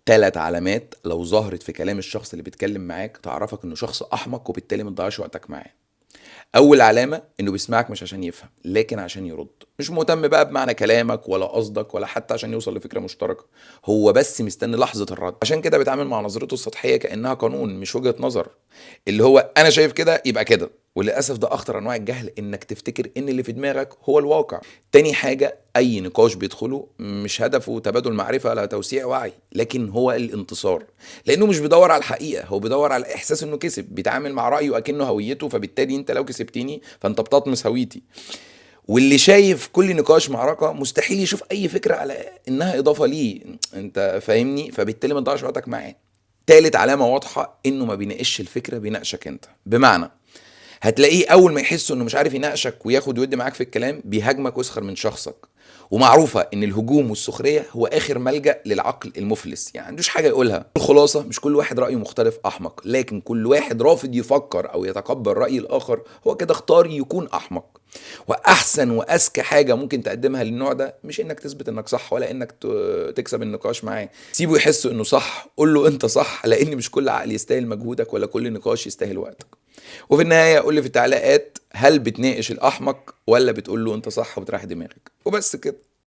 3 علامات لو ظهرت في كلام الشخص اللي بيتكلم معاك تعرفك انه شخص احمق، وبالتالي ما تضيعش وقتك معاه. اول علامة انه بيسمعك مش عشان يفهم لكن عشان يرد، مش مهتم بقى بمعنى كلامك ولا قصدك ولا حتى عشان يوصل لفكرة مشتركة، هو بس مستني لحظة الرد. عشان كده بيتعامل مع نظرته السطحية كانها قانون مش وجهه نظر، اللي هو انا شايف كده يبقى كده. وللاسف ده اخطر انواع الجهل، انك تفتكر ان اللي في دماغك هو الواقع. تاني حاجة، اي نقاش بيدخله مش هدفه تبادل معرفة ولا توسيع وعي، لكن هو الانتصار، لانه مش بيدور على الحقيقة، هو بيدور على احساس انه كسب، بيتعامل مع رايه اكنه هويته، فبالتالي انت لو كسبتني فانت بتطمس هويتي. واللي شايف كل نقاش معركة مستحيل يشوف اي فكرة على انها اضافه ليه، انت فاهمني؟ فبالتالي ما تضيعش وقتك معاه. تالت علامة واضحة، انه ما بيناقش الفكرة، بيناقشك انت. بمعنى هتلاقيه اول ما يحس انه مش عارف يناقشك وياخد ويدي معاك في الكلام بيهاجمك ويسخر من شخصك. ومعروفة ان الهجوم والسخرية هو اخر ملجأ للعقل المفلس، يعني عندوش حاجة يقولها. الخلاصة، مش كل واحد رأيه مختلف احمق، لكن كل واحد رافض يفكر او يتقبل رأي الاخر هو كده اختار يكون احمق. واحسن واذكى حاجة ممكن تقدمها للنوع ده مش انك تثبت انك صح ولا انك تكسب النقاش معاه، سيبه يحس انه صح، قول له انت صح، لان مش كل عقل يستاهل مجهودك ولا كل نقاش يستاهل وقتك. وفي النهاية قول لي في التعليقات، هل بتناقش الأحمق ولا بتقول له أنت صح وبتريح دماغك؟ وبس كده.